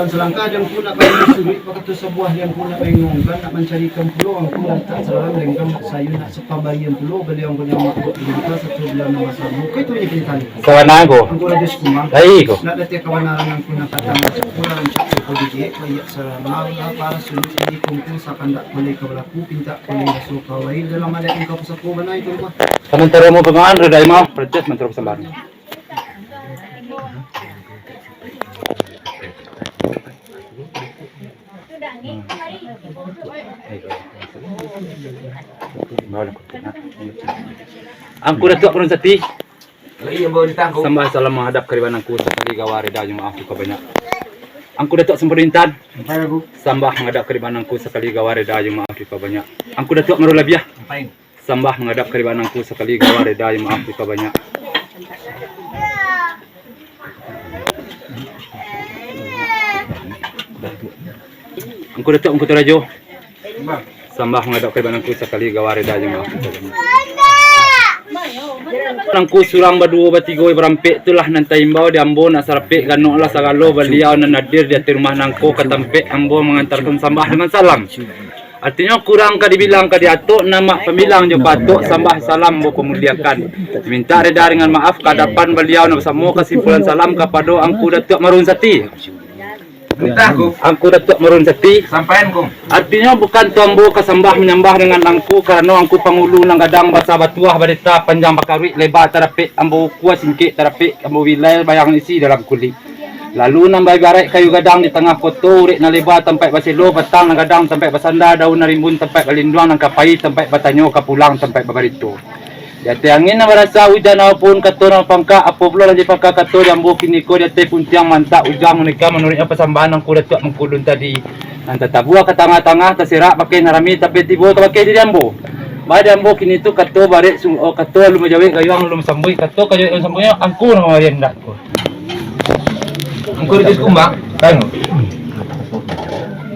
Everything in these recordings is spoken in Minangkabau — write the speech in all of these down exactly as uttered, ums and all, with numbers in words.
Salangkah di angku nak basuruik, bakato sabuah di angku nak baingongkan, nak mancarikan pulo angku lantak saralam denggang, nak sayu nak sapambarian pulo, baliau angku nyamak buek di muka, sato bilang nama sabu. Ko itu nyo pintan. Sabana ko. Angku Rajo Sikumbang. Lai ko. Nak datiak kabanaran angku nak katang, pulang rancak ko didiak, kayak sarana, lah paras sulit di kungkung, sakandak boleh ka balaku, pintak boleh raso kawai, dalam adat angku pusako bana itu rumah. Samantaro mau pangan, reda imam, protes mantaro pasambahan. Angku Datuak Marun Sati. Sambah salam manghadap ka diban angku sakali gawa reda jo maaf duka banyak. Angku Datuak Sampurno Intan. Sambah manghadap ka diban angku sakali gawa reda jo maaf duka banyak. Angku Datuak Marun Labiah. Sambah manghadap ka diban angku sakali gawa reda jo maaf duka banyak. Angku Datuak Mangkuto Rajo. Sambah manghadap ka diban angku sakali gawa reda jo maaf duka banyak. Angku surang baduo batigo barampek tu lah nan taimbau di ambo nak sarapek ganok lah sagalo baliau nan hadir di ateh rumah nangko ka tampek ambo mangantarkan sambah dengan salam. Artinyo, kurang ka dibilang ka diatok, namak pambilang jo patok, sambah salam ambo pamuliakan. Mintak reda dengan maaf ka adapan baliau nan basamo, kasimpulan salam kapado Angku Datuak Marun Sati. Perintah, Ku. Angku Datuak Marun Sati. Sampaian, Ku. Artinyo, bukan tu ambo ka sambah manyambah dengan Angku, karano Angku pangulu nan gadang basa batuah barita panjang bakaruik leba tarapek ambo ukua, singkek tarapek ambo bilai, bayang isi dalam kulik. Lalu nan baibaraik kayu gadang di tangah koto, urek nan leba tampaik baselo, batang nan gadang tampaik basanda, daun nan rimbun tampaik balinduang, nan ka pai tampaik batanyo, ka pulang tampaik babarito. Di ateh angin nan barasa ujan, apo pun kato nan bapangka, apo pulo lah dipangka kato di ambo kiniko di ateh puntiang mantak ujang, manikah manuruik pasambahan Angku Datuak Mangkudun tadi. Nan tatabua ka tangah-tangah, taserak bakeh nan rami, tapi tibo ka bakeh diri ambo. Ba di ambo kini tu kato barek su-, oh, kato alun bajawek gayuang alun basambuik, kato ka jawek alun sambuik, Angku nan mamarian dak ko. Angku Rajo Sikumbang. Kan.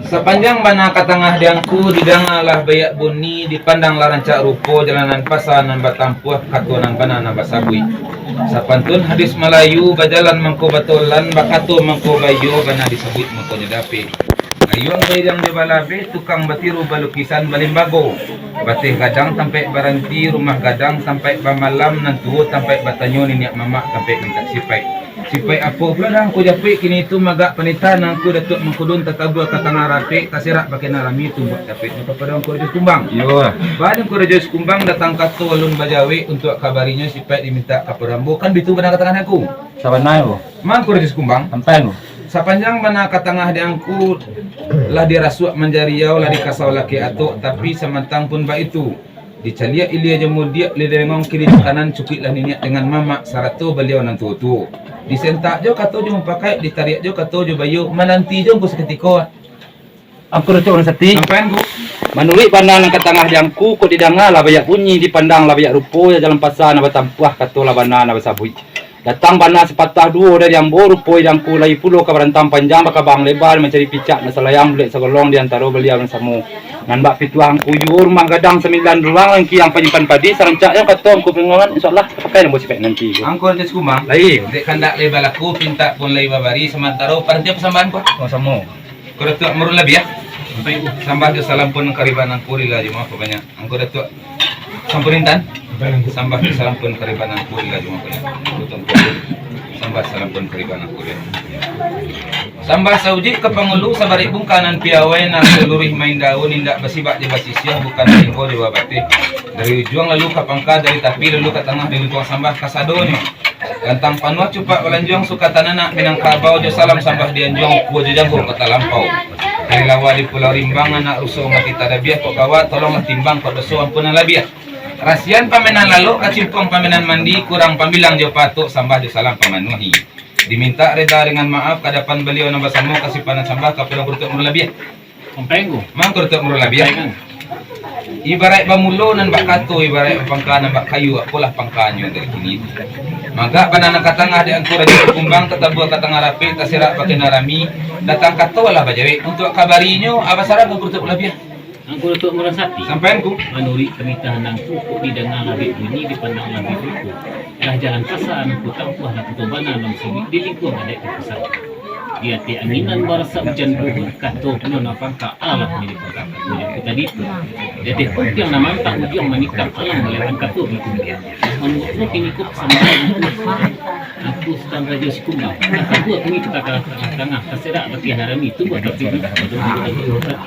Sapanjang bana ka tangah di Angku, didangalah baiak bunyi, dipandanglah rancak rupo, jalanan pasa nan batampuah, kato nan bana nan basabuik. Sapantun hadis Malayu, bajalan mangko batolan, bakato mangko baiyo, bana disabuik mangko nyo dapek. Gayuang bairiang jo balabeh, tukang batiru balukisan balimbago. Bateh gadang tampaik baranti, rumah gadang tampaik bamalam, nan tuo tampaik batanyo, niniak mamak tampaik mintak sipaik. Sipaik apo pulo nan Angku japuik kini tu, magak panitahan Angku Datuak Mangkudun, tatabua ka tangah rapek, taserak bakeh nan rami, tumbuak capek nyo kapado Angku Rajo Sikumbang. Iyo. Ba di Angku Rajo Sikumbang datang kato alun bajawek, untuak kabarinyo sipaik dimintak kapado ambo, kan bitu bana ka tangah Angku? Sabana ko. Ma Angku Rajo Sikumbang. Sampaian ko. Sapanjang bana ka tangah di Angku, lah dirasuak manjariau, lah dikasau lakek atok, tapi samantang pun baitu, dicaliak ilia jo mudiak, lah direngong kiri jo kanan, cukuiklah niniak dengan mamak, sarato baliau nan tuo-tuo. Disentak jo kato jo mupakaik, ditariak jo kato jo baiyo, mananti jo Angku sakutiko. Angku Datuak Marun Sati. Sampaian, Ku. Manuruik bana nan ka tangah di Angku, kok didanga lah baiak bunyi, dipandang lah baiak rupo, jalan pasa nan batampuah, kato lah bana nan basabuik. Datang bana sapatah duo dari ambo, rupo di Angku lai pulo ka barantang panjang, bakabang leba, mancari picak nan salayang, bulek sagolong di antaro baliau nan samo. Nan bak pituah Angku juo, rumah gadang sambilan ruang, langkiang panyimpan padi, sarancak jo kato Angku pangangan, insyaallah tapakai nan ambo sipaik nanti, Ku. Angku Rajo Sikumbang. Lai. Dek kandak lai balaku, pintak pun lai babari, samantaro paranti pasambahan, Ku. Samo-samo. Angku Datuak Marun Labiah. Sambah jo salam pun ka diban Angku, rila jo maaf banyak. Angku Datuak Sampurno Intan. Sambah jo salam pun ka diban Angku, rila jo maaf banyak. Angku Datuak Mangkudun. Sambah salam pun ka diban Angku, rila. Sambah saujuik ka pangulu, sabarek bungka nan piawai, nan saluruih main daun, indak basibak jo basisiah, bukan tibo jo babateh. Dari ujuang lalu ka pangka, dari tapi lalu ka tangah, dilingkuang sambah kasadonyo. Gantang panuah cupak balanjuang, suka tananak Minangkabau, jo salam sambah dianjuang, ukua jo jago ka talampau. Kalilawa di Pulau Rimbang, anak ruso mati tadabiah, kok kawa tolonglah timbang, kok doso ampunan labiah. Rasian pamenan lalok, kacimpuang pamenan mandi, kurang pambilang jo patok, sambah jo salam pamanuahi. Dimintak reda dengan maaf, ka adapan baliau nan basamo, kasipanan sambah, kapado Angku Datuak Marun Labiah. Sampaian, Ku. Ma Angku Datuak Marun Labiah. Sampaian. Ibaraik bamulo nan bak kato, ibaraik bapangka nan bak kayu, apolah pangkanyo dari kini. Magak bana nan ka tangah di Angku Rajo Sikumbang, tatabua ka tangah rapek, taserak bakeh nan rami, datang kato lah bajawek, untuak kabarinyo, aba saran Angku Datuak Marun Labiah. Angku Datuak Marun Sati. Sampaian, Ku. Manuruik panitahan Angku, kok didanga lah baiak bunyi, dipandang lah baiak rupo. Lah jalan pasa nan batampuah, lah kato bana nan basabuik, di lingkuang adat di pusako. Di ateh angin nan barasa ujan buhun, kato pulo nan pangka, alah manyibukkan kato tadi tu. Di ateh puntiang nan mantak ujuang manikam, alah malewan kato di puntiang. Manuruik lo kiniko pasambahan Angku Sutan Rajo Sikumbang. Angku akui tu ka tangah-tangah, taserak bakeh harami, tu buah tapi. Iyolah.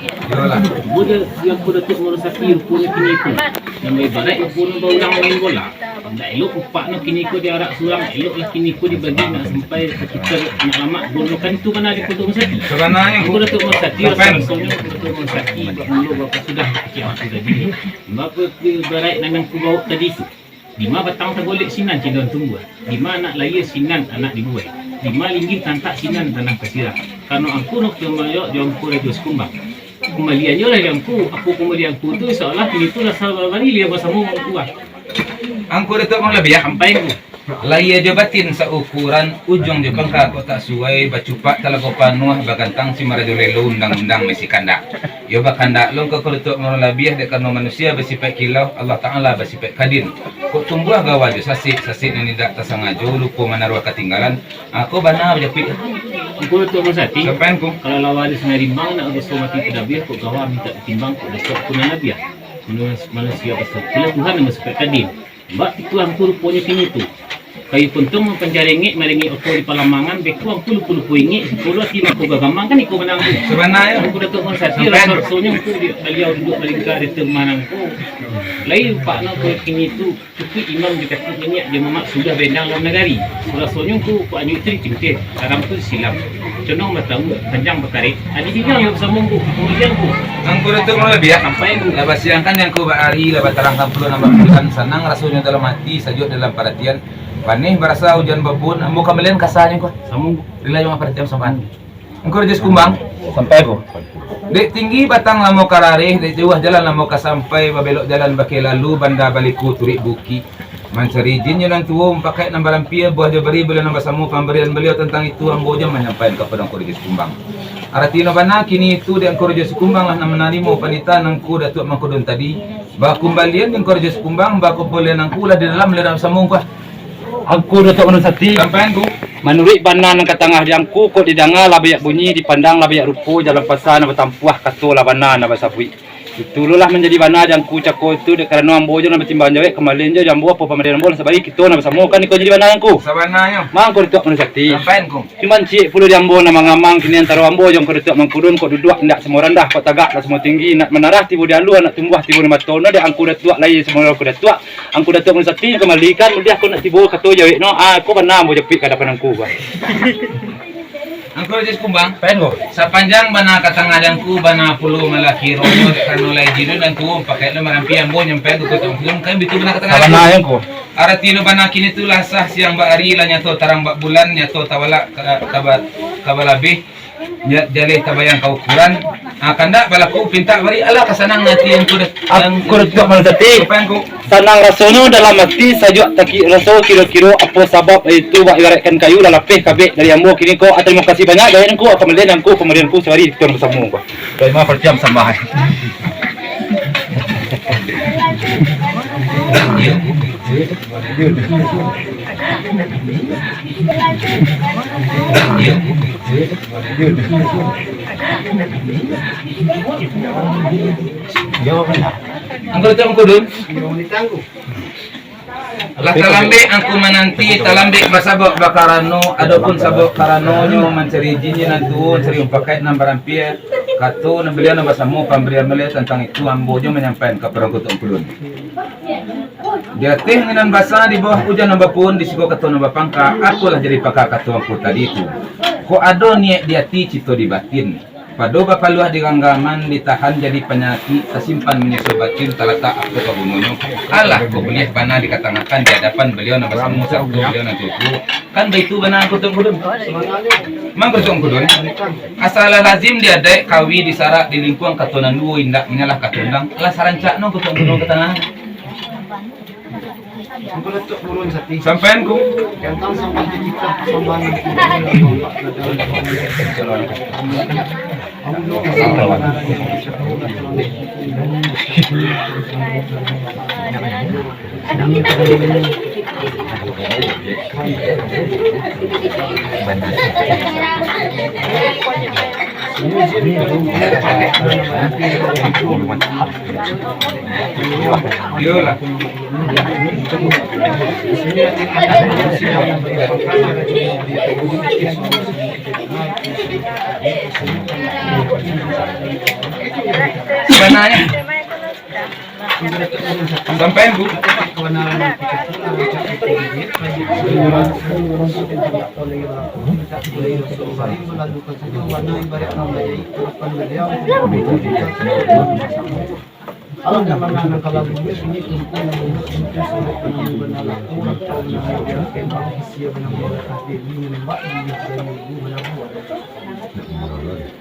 Buda yang kuda tu murusaki ruponyo kiniko. Nan baibarat ruponyo baulang main bola. Indak elok upak no kiniko diarak surang, eloklah kiniko dibagi nak sampai sakitar nak lamak gol no kan tu mana di Koto Musaki. Sabananyo. Angku Datuak Musaki, sampai rasonyo Angku Datuak Musaki, bak mulo bapa sudah kecil aku tadi. Bapa ke barai nan angku bawa tadi tu. Dima batang tagolek sinan cindon tumbuah. Dima anak lahia sinan anak dibuai. Dima linggih tantak sinan tanah tasirah. Karano angku no kamayo jo angku Rajo Sikumbang. Kumbalian jo lah jo angku. Apo kumbalian angku tu, insya Allah, kini tu lah sabari lah basamo angku ah. Angku Datuak Manglabiah. Sampai angku. Lahia jo batin saukuran, ujuang jo pangka kok tak suai, bacupak talago panuah, bagantang si marajo lelo, undang-undang masi kandak. Yo bakandak lo angku Datuak Manglabiah, dek karano manusia basipaik kilau, Allah Taala basipaik kadin. Kok tumbuah gawa jo sasik, sasik nan indak tasangajo, lupo manaruah katinggalan, ah, ko bana bajapuik. Angku Datuak Musaki. Sampai angku. Kalau lawa di Sungai Rimbang, nak baso mati tadabiah, kok gawa mintak ditimbang, kok dasuak pun nan labiah. Manus-, manusia basatu lah Tuhan nan basipaik kadin. Bak itu angku ruponyo kini tu. Kayu puntung mampanjarengek, marengek oto di palamangan, beko angku lupo-lupo ingek, sipolo ati mako gagamang kan iko manang tu. Sabananyo. Angku Datuak Musaki, sampai. Raso-rasonyo angku di baliau duduak balingka di teman angku. Lai upak no ko kini tu, cukuik imam dikatuik minyak jo mamak sudah baendang dalam nagari. Rasonyo angku, kok anyo tu dicingkeh. Haram tu silam. Condong batamu, panjang bakaret. Adi bidang yang basamo angku, kemudian angku. Angku Datuak Manglabiah. Sampai angku. Lah basiangkan yang angku bak ari, lah batarangkan pulo nan bak bulan, sanang rasonyo dalam ati, sajuak dalam paratian. Paneh barasa ujan babun, ambo kamalian kasanyo angku. Samo angku. Rila jo paratian sampai. Angku Rajo Sikumbang. Sampai angku. Dek tinggi batang lamo karareh, dek jauah jalan lamo ka sampai, babelok jalan bakeh lalu, banda baliku turik bukik. Mancari jin jo nan tuo, mupakaik nan barampia, buah jo bari baliau nan basamo, pambarian baliau tantang itu ambo jo manyampaian kapado Angku Rajo Sikumbang. Arati no bana, kini itu dek Angku Rajo Sikumbang lah nan manarimo panitahan Angku Datuak Mangkudun tadi. Bakumbalian dek Angku Rajo Sikumbang, bakumbalian angku lah di dalam, lah basamo angku. Angku Datuak Mangkudun Sati. Sampai angku. Manuruik bana nan ka tangah di angku, kok didanga lah banyak bunyi, dipandang lah banyak rupo, jalan pasa nan batampuah, kato lah bana nan basabuik. Itu lo lah manjadi bana di angku cako tu, dek karano ambo jo nan batimbang jawek, kamalian jo, jo ambo apo pamarian ambo lah sabari, kito nan basamo kan iko jadi bana angku. Sabananyo. Mangko Datuak Mangkudun Sati. Sampai angku. Cuman ciek pulo di ambo nan mangamang, kini antaro ambo jo Angku Datuak Mangkudun, kok duduak indak samo randah, kok tagak indak samo tinggi, nak manarah tibo di alua, nak tumbuah tibo di mato, no dek Angku Datuak lai samo Angku Datuak. Angku Datuak Mangkudun Sati, kamalikan, mudiah ko nak tibo kato jawek no, ah, ko bana ambo japuik ka adapan angku, bah. Angku Rajo Sikumbang. Pen ko. Sapanjang bana ka tangah di angku, bana pulo malah kironyo, dek karano lai jirin angku, pakai lo marampi ambo nyampai angku ka tangah, kan bitu bana ka tangah. Sabana angku. Arati lo bana kini tu lah sah siang bak ari, lah nyato tarang bak bulan, nyato tawalak ka, ka ba-, ka balabeh. Niat jaleh tabayang ka ukuran, ah, kandak balaku pintak bari, alah ka sanang ati angku deh. Angku Datuak Mangkudun Sati. Apa angku? Sanang rasonyo dalam ati, sajuak taki raso, kiro-kiro apo sabab itu bak ibaratkan kayu lah lapeh kabek dari ambo kini ko. Ah, tarimo kasih banyak, jawek angku, kamalian angku, pamarian angku sabari, kito basamo angku. Tarimo paratian sambah. Angku Datuak Mangkudun. Lah talambek angku mananti, talambek basabab bakarano, adopun sabab karanonyo mancari jin nan tuo, mancari mupakaik nan barampia, kato nan baliau nan basamo pambarian baliau tantang itu, ambo jo manyampaian ka Angku Datuak Mangkudun. Di ateh angin nan basa, di bawah ujan nan bapuhun, di siko kato nan bapangka, apolah jadi paka kato angku tadi tu. Kok ado niaik di ati, cito di batin. Pado bapaluah di ganggaman, ditahan jadi panyakik, tasimpan manyiso batin, talatak apo pagunonyo. Alah, kok buliah bana dikatangakan di adapan baliau nan basamo, sarto baliau nan tuo-tuo. Kan baitu bana Angku Datuak Mangkudun. Mangko Datuak Mangkudun. Asa lah lazim di adaik, kawi di sarak, di lingkuang kato nan duo indak manyalah kato undang. Alah sarancak no Angku Datuak Mangkudun ka tangah. Angku Datuak Mangkudun Sati. Sampai angku. Gantang sampai di kita sampai. Sabananyo. Sampai, Bu. Alam nan mana nan ka lalu, kini tumpu nan bunyi, tumpu sampai ka nan bana laku, atau nan bana kembang, isi bana bana tahbili, manyambah diri, dan ibu bana buah.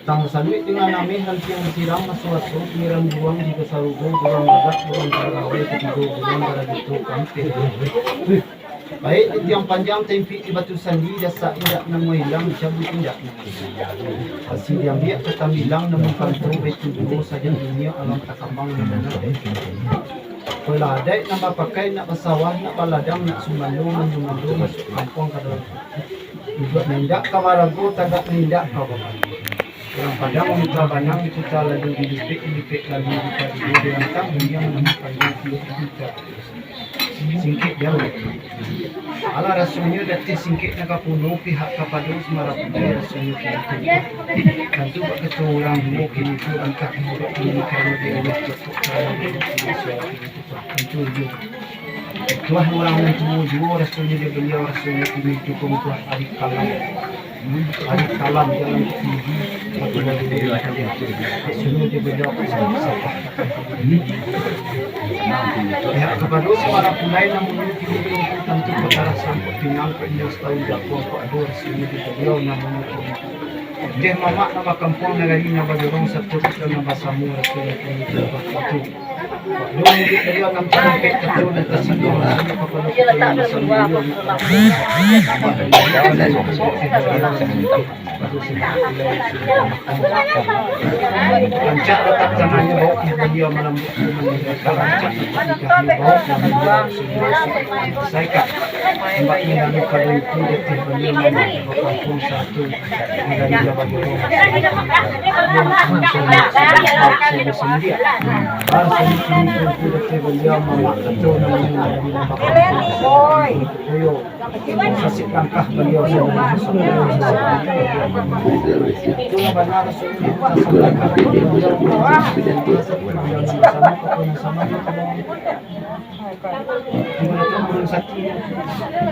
Tang saluik dengan ameh, rantiang disiram, aso-aso, pinggiran buruang di sarugo, buruang gagak, buruang karagawai, katigo buruang baragito, kampeh. Baiak di tiang panjang, taimpik di batu sandi, dasak indak namuah ilang, cabuik indak namuah ilang. Asi diambiak ka tambilang, namun panto baitu juo, sajak dunia alam takambang, nan bana. Polah adaik nan bapakai, nak basawah, nak baladang, nak sumando, mando-mando, masuak kampuang ka dalam. Duduak nan indak ka barago, tagak nan indak ka babarago. Urang Padang mamuta banang, diputa lalu dilipek, dilipek lalu dipaduo, dirantang gundiang nan panjang, diputa. Singkek jan. Alah rasonyo dateh singkek nan ka puno, pihak kapado Sumarapulai rasonyo kini tu. Tantu bak kato urang duo kini tu, langkah iduik kini karano di rumah cokok karano di rumah suara kini tu. Tantu jo. Tuah urang nan tuo juo rasonyo di baliau, rasonyo kini tu pun tuah ari kalam. Ari kalam jalan tinggi, satu lagi dari kalian. Rasonyo di baliau. Pihak kapado Sumarapulai nan mangikuti itu tantu patarasan pinang, kok inyo satahun japuang, kok ado rasonyo di baliau nan mangikuti. Deh mamak nan bakampuang, nagari nan bajorong, satu kita nan basamo, rasonyo kini tu batu. Dua murid baliau nan tarumpek, kato nan tasingguang, rasonyo kapalo kita nan basamo. Rancak latak tangannyo, bawok baliau malambek, rancak latak lidahnya, bawok baliau saikat. Imbak nan daripado itu, dateh baliau mambao ka kampuang satu. Sasik langkah baliau.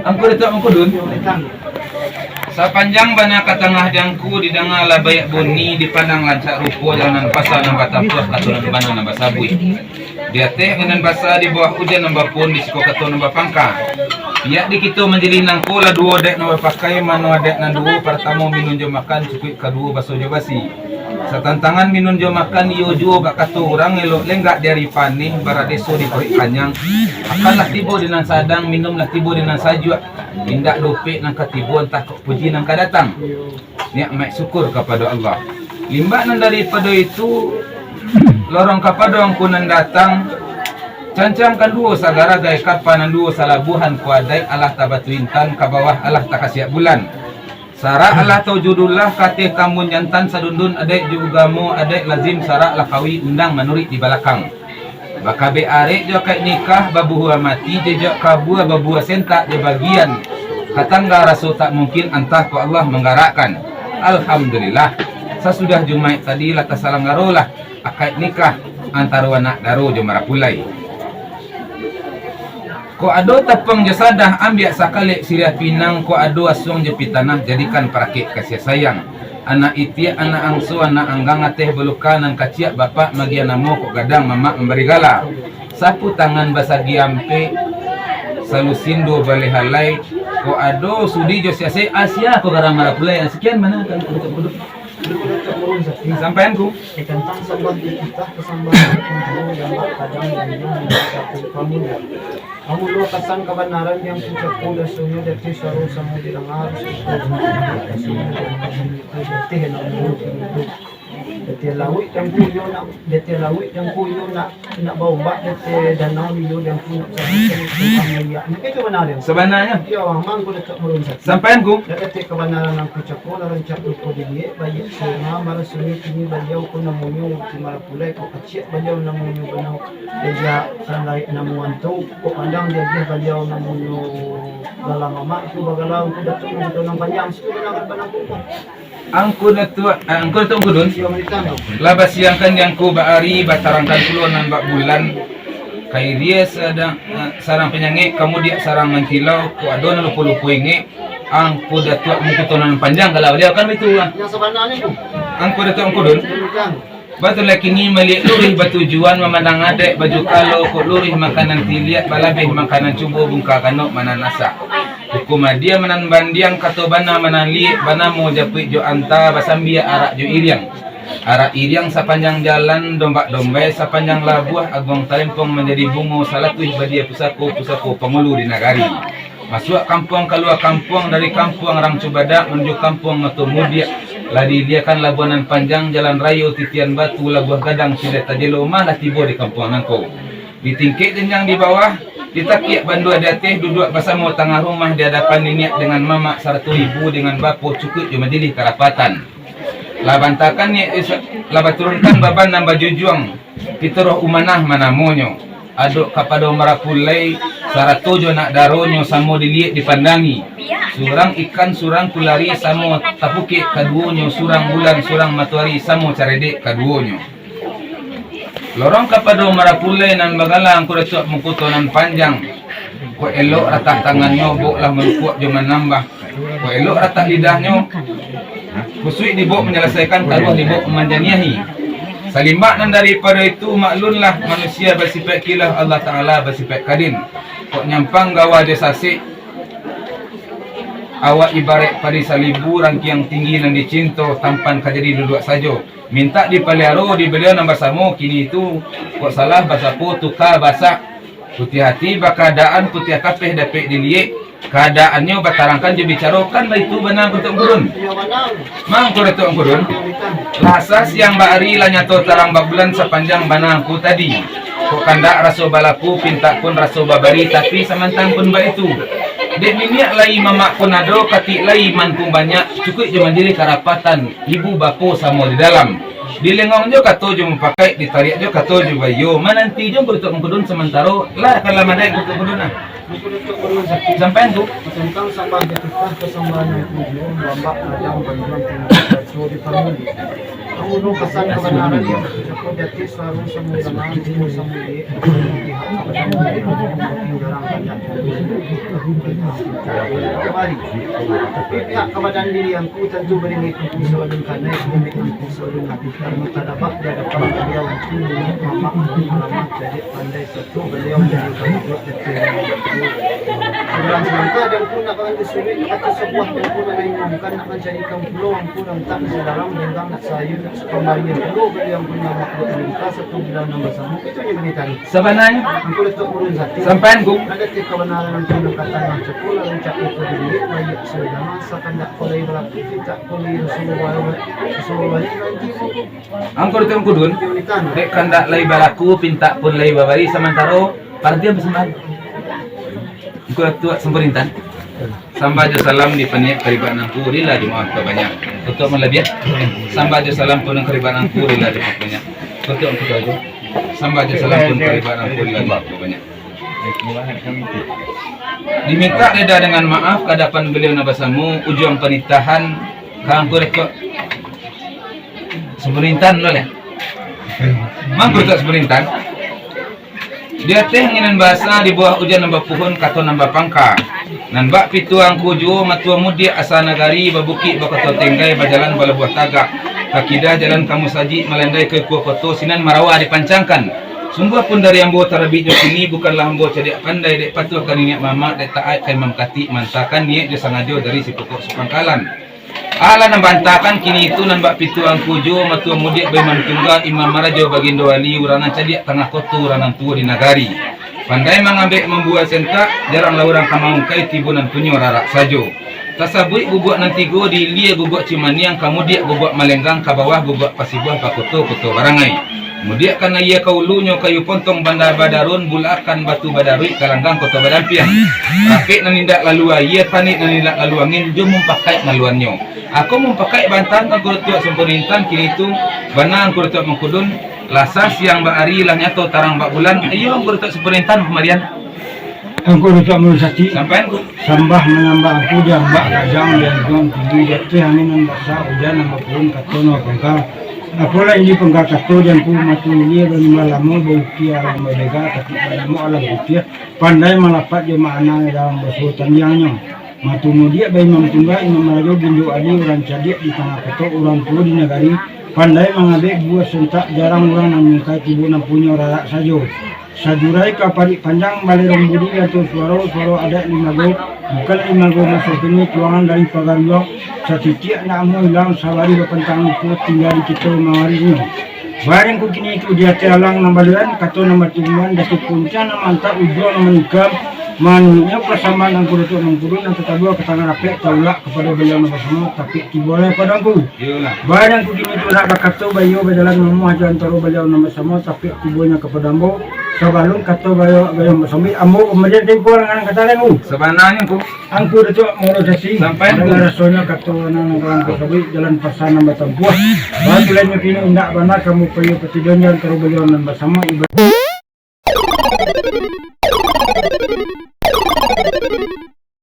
Angku Datuak Mangkudun. Sapanjang bana ka tangah di angku, didanga lah baiak bunyi, dipandang rancak rupo, jalan nan pasa nan batapuah, kato nan bana nan basabuik. Di ateh angin nan basa, di bawah ujan nan bapuun, di siko kato nan bapangka. Pihak di kito manjilih nangko lah duo adaik nan bapakai, mano adaik nan duo, partamo minun jo makan, cukuik kaduo baso jo basi. Satantangan minun jo makan, iyo juo bak kato urang, elok lenggak di ari paneh, baradeso di paruik kanyang. Makanlah tibo di nan sadang, minumlah tibo di nan sajuak. Indak dopek nan ka tibo, antah kok puji nan ka datang. Nikmaik syukur kapado Allah. Limbak nan daripado itu, lorong kapado angku nan datang, cancang kan duo sagaragai, kapa nan duo salabuahan, ko adaik alah tabatu intan, ka bawah alah takasiak bulan. Sarak alah taujudullah, ka ateh tambun jantan, sadundun adaik jo ugamo, adaik lazim sarak lakawi, undang manuruik di balakang. Bakabek arek jo akad nikah, babuhua mati jo jak kabua, babuah sentak jo bagian, katangga raso tak mungkin, antah ko Allah manggarakkan. Alhamdulillah, sasudah Jumaik tadi lah tasalanggarolah akad nikah antaro anak daro jo marapulai. Kok ado tapang jo sadah, ambiak sakalek siriah pinang, kok ado asuang jo pitanah, jadikan parakek kasiah sayang. Anak itiak, anak angso, anak anggang, ateh baluka, nan kaciak bapak magiah namo, kok gadang mamak mambari gala. Sapu tangan basagi ampek, salusin duo baleh alai, kok ado sudi jo siasek, asia ko garang marapulai, sekian mana kan. Sampaian ku. Tantang sambah di titah, kasambahan pangulu, yang bak padang, yang yang satu pangulu. Pangulu pasan kabanaran, yang puncak pun rasonyo, dateh suaro samo didanga, harus iko, rasonyo didanga, dateh nak mangulu pintu. Datiah lauik dangku iyo nak, datiah lauik dangku iyo nak, nak baombak, datiah danau iyo dangku nak basabuik, nak basabuik. Mungkin itu bana dia. Sabananyo. Iyo, mangko Datuak Murun Sati. Sampaian ku. Datiah kabanaran nan ku cako, lah rancak lupo diliek, baiak sirna, marasonyo kini baliau ko namonyo Ki Marapulai, ko kaciak baliau namonyo banau, Dajak Ranggaik namonyo tu, kok pandang diagiah baliau namonyo Galang Mamak, itu bagalang ku Datuak Mangkuto Nan Panjang, situ bana-bana ku. Angku Datuak, eh, Angku Datuak Mangkudun. Iyo, malitan tu. Lah basiangkan di angku baari, batarangkan pulo nan bak bulan. Kairia sadang, eh, sarang panyangek, kamudiak sarang mantilau, kok ado nan lupo-lupo ingek, Angku Datuak Mangkuto Nan Panjang, kalau baliau kan baitu lah. Yang sabananyo tu. Angku Datuak Mangkudun. Malitan. Batua lah kini maliek luruih batujuan, mamandang adaik baju kalo, kok luruih makanan tiliak, balabeh makanan cubo, bungka kanok mananasak. Hukum adia manan bandiang, kato bana manan liek, banamo japuik jo anta, basambiak arak jo iriang. Arak iriang sapanjang jalan, dombak dombai sapanjang labuah, aguang talempong manjadi bungo, salatuih badia pusako, pusako pangulu di nagari. Masuak kampuang, kalua kampuang, dari kampuang Rang Cubadak manuju kampuang Mato Mudiak, lah diiliakan labuah nan panjang, jalan rayo titian batu, labuah gadang, sidai tajelo, mah lah tibo di kampuang nangko. Di tingkek janjang di bawah, ditakiak bandua di ateh, duduak basamo tangah rumah di adapan niniak dengan mamak, sarato ibu dengan bapo, cukuik jo majilih karapatan. Lah bantakan niaik Isa-, lah baturunkan baban nan bajujuang, Pituruah Umanah manamonyo, Adok Kapado Marapulai, sarato jo anak daronyo samo diliek dipandangi. Surang ikan, surang kulari samo tapukek kaduonyo, surang bulan, surang matoari samo caredek kaduonyo. Lorong Kapado Marapulai nan bagalang ko Datuak Mangkuto Nan Panjang. Kok elok ratah tangannyo, boklah manukuak jo manambah. Kok elok ratah lidahnyo, kusuik dibok manyalasaikan, taruah dibok manjaniahi. Salimbak nan daripado itu, maklunlah manusia basipaik kilah, Allah Ta'ala basipaik kadim. Kok nyampang gawa jo sasik, awak ibaraik padi salibu, rangkiang tinggi nan dicinto, tampan ka jadi duduak sajo. Mintak dipaliaro di baliau nan basamo, kini tu kok salah basapo tuka basak. Putiah ati bakaadaan, putiah kapeh dapek diliek, kaadaannyo batarangkan jo bicaro, kan baitu bana Datuak Mangkudun? Iyo, bana. Mangko Datuak Mangkudun, rasa siang baari lah nyato tarang babulan sapanjang bana angku tadi. Kok kandak raso balaku, pintak pun raso babari, tapi samantang pun baitu. Dek niniak lai mamak pun ado, katik lai man pun banyak, cukuik jo majilih karapatan, ibu bapo samo di dalam. Dilengong jo kato jo mupakaik, ditariak jo kato jo baiyo, mananti jo Datuak Mangkudun samantaro, lah ka lah madai Datuak Mangkudun nah. Sampaian tu. Tantang sambah jo titah, pasambahan nan tujuah, bambak, ladang, banduang, tinggi, baco di pangulu. Pangulu pasan kabanaran, cako jati, suaro samo danga, tibo samo liek, pihak kabanaran, garang banyak. Kamari, pihak kabanaran diri angku, tantu baringek angku sabalun kanai, baringek angku sabalun mati. Karano tadabak di adapan baliau angku, niniak mamak, malamah, cadiak, pandai, satu baliau jadi kabuak. Urang samantang dek angku nak barantu suruik, kato sabuah dek angku nak baingungkan, nak mancarikan pulo angku, rantak nasi daram, denggang nak sayun, nak sukambarian pulo baliau angku, nyamak dek lingka, satu bilang nan basamo, itu nyo bani tadi. Sabananyo. Angku Datuak Mangkudun Sati. Sampaian ku. Ada ti kabanaran angku nan ka tangah cako, lah rancak lupo diliek, baiak sadang, sakandak ko lai balaku, pintak ko lai raso bawai, raso bawai, nanti Angku Datuak Mangkudun, dek kandak lai balaku, pintak pun lai babari, samantaro parantian basambahan. Angku Datuak Sampurintan, sambah jo salam dipaniaik karibaan angku, rila dimaafkan banyak. Datuak Malabiah, sambah jo salam pun karibaan angku, rila dimaafkan banyak. Datuak Mangkuto Ajo, sambah jo salam pun karibaan angku, rila dimaafkan banyak. Dimintak rida dengan maaf ka adapan baliau nan basamo, ujuang panitahan ka Angku Datuak Sampurintan lo leh. Mangko Datuak Sampurintan. Di ateh angin nan basa, di bawah ujan nan bapuhun, kato nan bapangka. Nan bak pituah angku juo, matua mudiak asa nagari, babukik, bakoto tinggai, bajalan balabuah tagak. Ka kida jalan ka musajik, malandai ka ikua koto, sinan marawa dipancangkan. Sungguah pun dari ambo tarabik jo kini, bukanlah ambo cadiak pandai, dek patuah ka niniak mamak, dek taat ka imam katik, mantakan niaik jo sangajo dari sipokok sapangkalan. Alah nan baantakan kini tu nan bak pituah angku juo, matua mudiak baimam tungga, imam marajo bagindo wali, urang nan cadiak tangah koto, urang nan tuo di nagari. Pandai mangabek mambua sentak, jaranglah urang ka maungkai tibo nan punyo rarak sajo. Tasabuik guguak nan tigo, di ilia guguak Cimaniang, ka mudiak guguak Malenggang, ka bawah guguak Pasibuah, Pakoto, Koto Barangai. Mudiak ka nan aia ka ulunyo, kayu pontong banda badarun, bulak akan batu badaruik, ka langgang Koto Badampiang. Rapek nan indak lalu aia, panik nan indak lalu angin, jo mumpakaik maluannyo. Ako mumpakaik bantahan Angku Datuak Samporintan, kini tu bana Angku Datuak Mangkudun, lah sah siang bak ari, lah nyato tarang bak bulan, iyo Angku Datuak Samporintan pamarian. Angku Datuak Mulo Sati. Sampai, Angku. Sambah manyambah Angku, diambak gadang, dianjuang tinggi, jatuah angin nan basa, ujan nan bapuhun, kato nan bapangka. Apolah inyo pangka kato di Angku, matu ilia balimbah lamo, baukia alam babega, tapi banamo alam putiah, pandai malapat jo makna dalam baso tandiangnyo. Matu mudiak ba imam tungga, imam rajo, ginjo ali, urang cadiak di tangah koto, urang tuo di nagari, pandai mangabek buah sentak, jarang urang nan mungkai tibo nan punyo rarak sajo. Sajurai ka parik panjang, balerong budi atau suaro, suaro adaik limago, bukan limago maso kini, tuangan dari pagaruang, satitiak nak amuah ilang, sabari bapantang lupo, tingga di kito mawarisnyo. Barang ku kini tu di ateh alang nan balian, kato nan batumbuahan, daki puncak nan mantap, ujuang nan manikam, manuiknyo pasambahan Angku Datuak Mangkudun nan tatabua ka tangan rapek, taulak kapado baliau nan basamo, tapi tibo lai pado Angku. Iyolah. Barang ku kini tu nak bakato, baiyo bajalan mamuah jo antaro baliau nan basamo, tapi tibonyo kapado ambo, sabalun kato baiyo, baiyo basambik, ambo pambalian tempo nan kata Angku. Sabananyo, Angku. Angku Datuak Mulo Sati. Sampai, Angku. Danga rasonyo kato nan kawan kasabuik, jalan pasa nan batampuah. Batu lainnyo kini indak bana, kamu payo patidonyo antaro baliau nan basamo, ibarat